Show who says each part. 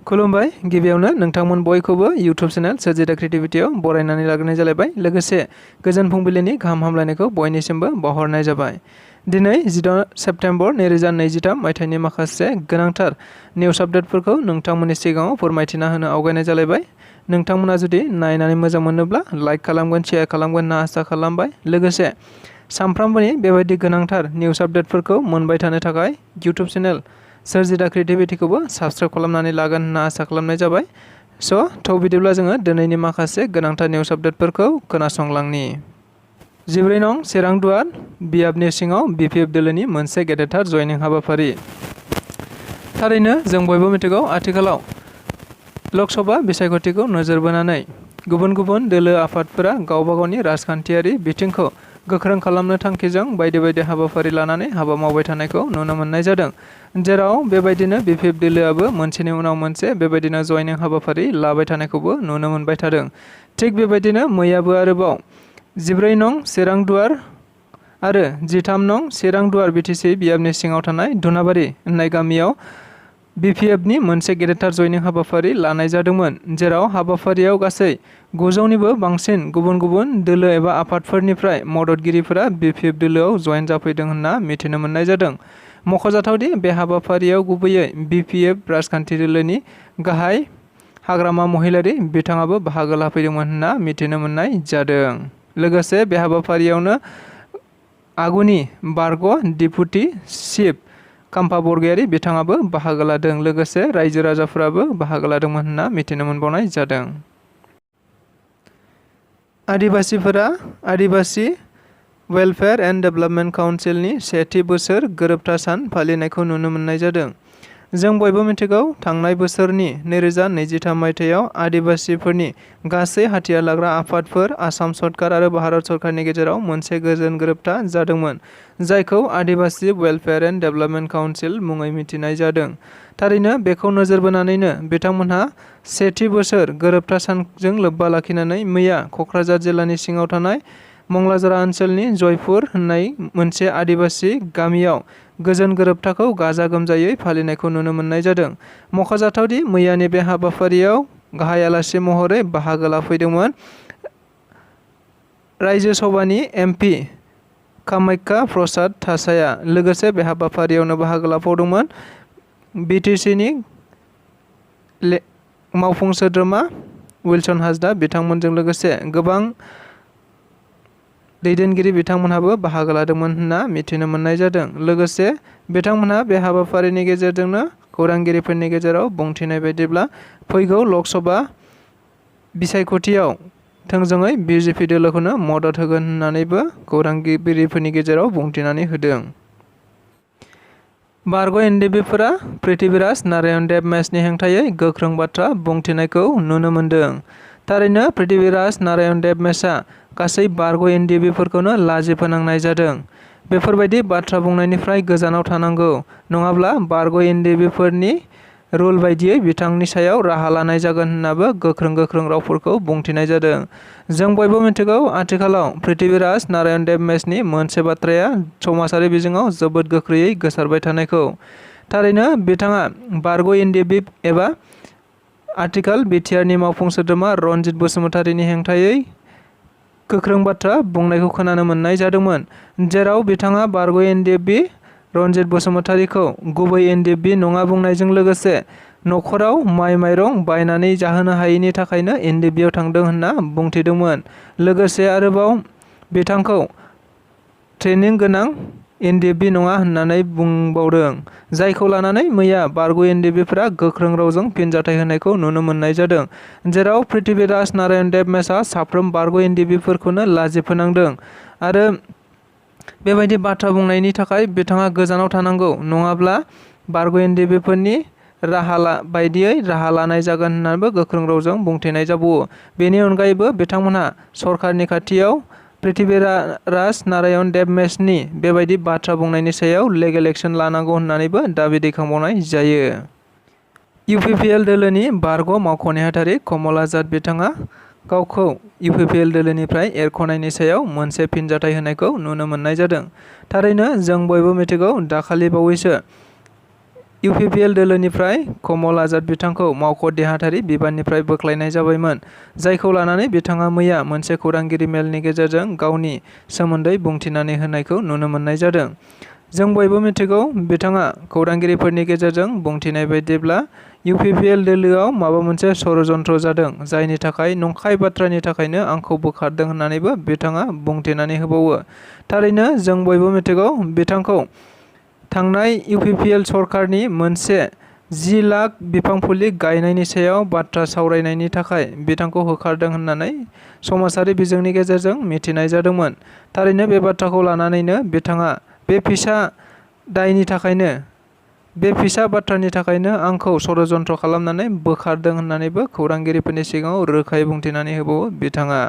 Speaker 1: खुलुमबाय गिबियावनो नोंथांमोन बयखौबो YouTube चेनेल स्वrji The creativity आव बरायनानै लाग्रोनाय जालायबाय लोगोसे गोजोन फुंबिलिनि गाहाम हामलायनायखौ बयनिसिमबो बावहरनाय जाबाय। दिनै 16 सेप्टेम्बर 2023 मायथाइनि माखासे गोनांथार निउस आपडेटफोरखौ नोंथांमोननि सिगाङाव फोरमायथिना होनो आवगायनाय जालायबाय। नोंथांमोना जुदि नायनानै मोजां मोनोब्ला लाइक खालामगोन, शेयार खालामगोन होनना आसा खालामबाय। लोगोसे सानफ्रामबोनि बेबायदि गोनांथार निउस आपडेटफोरखौ मोनबाय थानो थाखाय YouTube चेनेल स्वrji The creativity खौबो साबस्क्राइब खालामनानै लागोन होनना आसा खालामनाय जाबाय। थ' बिदिब्ला जोङो दिनैनि माखासे गोनांथार निउस आपडेटफोरखौ खोनासंलांनि। 14 नं चिरांदुवार बियाबनि सिङाव BPF दोलोनि मोनसे गेदेरथार जयनिं हाबाफारि। थारैनो जों बयबो मिथिगौ आथिखालाव लकसभा बिसायख'थिखौ नोजोर बोनानै गुबुन गुबुन दोलो आफादफोरा गावबा गावनि राजखान्थियारि बिथिंखौ गोख्रों खालामनो थांखिजों बायदि बायदि हाबाफारि लानानै हाबा मावबाय थानायखौ नुनो मोननाय जादों। जेराव बेबायदिनो BPF दोलोआबो मोनसेनि उनाव मोनसे बेबायदिनो जयनिं हाबाफारि लाबाय थानायखौबो नुनो मोनबाय थादों। थिग बेबायदिनो मैयाबो आरोबाव 14 नं चिरांदुवार आरो 13 नं चिरांदुवार BTC बियाबनि सिङाव थानाय धुनाबारि होननाय गामियाव BPFनि मोनसे गेदेरथार जयनिं हाबाफारि लानाय जादोंमोन। जेराव हाबाफारियाव गासै 900निबो बांसिन गुबुन गुबुन दोलो एबा आफादफोरनिफ्राय मददगिरिफोरा BPF दोलोआव जयेन जाफैदों होनना मिथिनो मोननाय जादों। मख'जाथावदि बे हाबाफारियाव गुबैयै BPF राजखान्थि दोलोनि गाहाय हाग्रामा महिलारि बिथाङाबो बाहागो लाफैदोंमोन होनना मिथिनो मोननाय जादों। लोगोसे बे हाबाफारियावनो आगुनि बारग' डिपुटि चिफ खाम्फा बरगयारी बिथाङाबो बाहागो लादों। लोगोसे रायजो राजाफोराबो बाहागो लादोंमोन होनना मिथिनो मोनबावनाय जादों। आदिबासिफोरा आदिबासि वेलफेयार एन्ड डेभेलपमेन्ट काउन्सिलनि सेथि बोसोर गोरोबथा सान फालिनायखौ नुनो मोननाय जादों। जों बयबो मिथिगौ थांनाय बोसोरनि 2023 मायथाइयाव आदिबासिफोरनि गासै हाथियार लाग्रा आफादफोर आसाम सरकार आरो भारत सरकारनि गेजेराव मोनसे गोजोन गोरोबथा जादोंमोन जायखौ आदिबासि वेलफेयार एन्ड डेभेलपमेन्ट काउन्सिल मुङै मिथिनाय जादों। थारैनो बेखौ नोजोर बोनानैनो बिथांमोनहा सेथि बोसोर गोरोबथा सानजों लोब्बा लाखिनानै मैया क'क्राझार जिल्लानि सिङाव थानाय मंलाजरा ओनसोलनि जयपुर होननाय मोनसे आदिबासि गामियाव गोजोन गोरोबथाखौ गाजा गोमजायै फालिनायखौ नुनो मोननाय जादों। मख'जाथावदि मैयानि बे हाबाफारियाव गाहाय आलासि महरै बाहागो लाफैदोंमोन रायजो सभानि MP कामाख्या प्रसाद थासाया। लोगोसे बे हाबाफारियावनो बाहागो लाफावदोंमोन BTCनि मावफुं सोद्रोमा उइलसन हाजदा बिथांमोनजों लोगोसे गोबां दैदेनगिरि बिथांमोनहाबो बाहागो लादोंमोन होनना मिथिनो मोननाय जादों। लोगोसे बिथांमोनहा बे हाबाफारिनि गेजेरजोंनो खौरांगिरिफोरनि गेजेराव बुंथिनाय बायदिब्ला फैगौ लकसभा बिसायख'थियाव थोंजोङै BJP दोलोखौनो मदद होगोन होननानैबो खौरांगिरिफोरनि गेजेराव बुंथिनानै होदों। बारग' NDBफोरा पृथ्वीराज नारायण देब मेसनि हेंथायै गोख्रों बाथ्रा बुंथिनायखौ नुनो मोनदों। थारैनो पृथ्वीराज नारायण देब मेसआ गासै बारग' NDBफोरखौनो लाजि फोनांनाय जादों। बेफोरबायदि बाथ्रा बुंनायनिफ्राय गोजानाव थानांगौ नङाब्ला बारग' NDBफोरनि रुल बायदियै बिथांनि सायाव राहा लानाय जागोन होननाबो गोख्रों रावफोरखौ बुंथिनाय जादों। जों बयबो मिथिगौ आथिखालाव पृथ्वीराज नारायण देब मेसनि मोनसे बाथ्राया समाजारि बिजोङाव जोबोद गोख्रैयै गोसारबाय थानायखौ। थारैनो बिथाङा बारग' NDB एबा आथिखाल BTRनि मावफुं सोद्रोमा रनजित बसुमतारीनि हेंथायै गोख्रों बाथ्रा बुंनायखौ खोनानो मोननाय जादोंमोन। जेराव बिथाङा बारग' NDB रनजित बसुमतारीखौ गुबै NDB नङा बुंनायजों लोगोसे न'खराव माइ माइरं बायनानै जाहोनो हायैनि थाखायनो NDBआव थांदों होनना बुंथिदोंमोन। लोगोसे आरोबाव बिथांखौ ट्रेनिं गोनां NDB नङा होननानै बुंबावदों। जायखौ लानानै मैया बारग' NDBफोरा गोख्रों रावजों फिनजाथाय होनायखौ नुनो मोननाय जादों। जेराव पृथ्वीराज नारायण देब मेसआ साफ्रोम बारग' NDBफोरखौनो लाजि फोनांदों आरो बेबायदि बाथ्रा बुंनायनि थाखाय बिथाङा गोजानाव थानांगौ नङाब्ला बारग' NDBफोरनि बायदियै राहा लानाय जागोन होननानैबो गोख्रों रावजों बुंथिनाय जाबावो। बेनि अनगायैबो बिथांमोनहा सरकारनि खाथियाव पृथ्वीराज नारायण देब मेसनि बेबायदि बाथ्रा बुंनायनि सायाव लिगेल एक्शन लानांगौ होननानैबो दाबि दैखांबावनाय जायो। UPPL दोलोनि बारग' मावख' नेहाथारि कमल आजाद बिथाङा गावखौ UPPL दोलोनिफ्राय एरख'नायनि सायाव मोनसे फिनजाथाय होनायखौ नुनो मोननाय जादों। थारैनो जों बयबो मिथिगौ दाखालि बावैसो इउपिपिएल दोलोनिफ्राय कमल आजाद बिथांखौ मावख' देहातारि बिबाननिफ्राय बोख्लायनाय जाबायमोन, जायखौ लानानै बिथाङा मैया मोनसे खौरांगिरि मेलनि गेजेरजों गावनि सोमोन्दै बुंथिनानै होनायखौ नुनो मोननाय जादों। जों बयबो मिथिगौ बिथाङा खौरांगिरिफोरनि गेजेरजों बुंथिनाय बायदिब्ला इउपिपिएल दोलोआव माबा मोनसे षड़यन्त्र जादों, जायनि थाखाय नंखाय बाथ्रानि थाखायनो आंखौ बोखारदों होननानैबो बिथाङा बुंथिनानै होबावो। थारैनो जों बयबो मिथिगौ बिथांखौ थांनाय इउपिपिएल सरकारनि मोनसे 10 लाख बिफां फुलि गायनायनि सायाव बाथ्रा सावरायनायनि थाखाय बिथांखौ होखारदों होननानै समाजारि बिजोंनि गेजेरजों मिथिनाय जादोंमोन। थारैनो बे बाथ्राखौ लानानैनो बिथाङा बे फिसा बाथ्रानि थाखायनो आंखौ षड़यन्त्र खालामनानै बोखारदों होननानैबो खौरांगिरिफोरनि सिगाङाव रोखायै बुंथिनानै होबावो बिथाङा।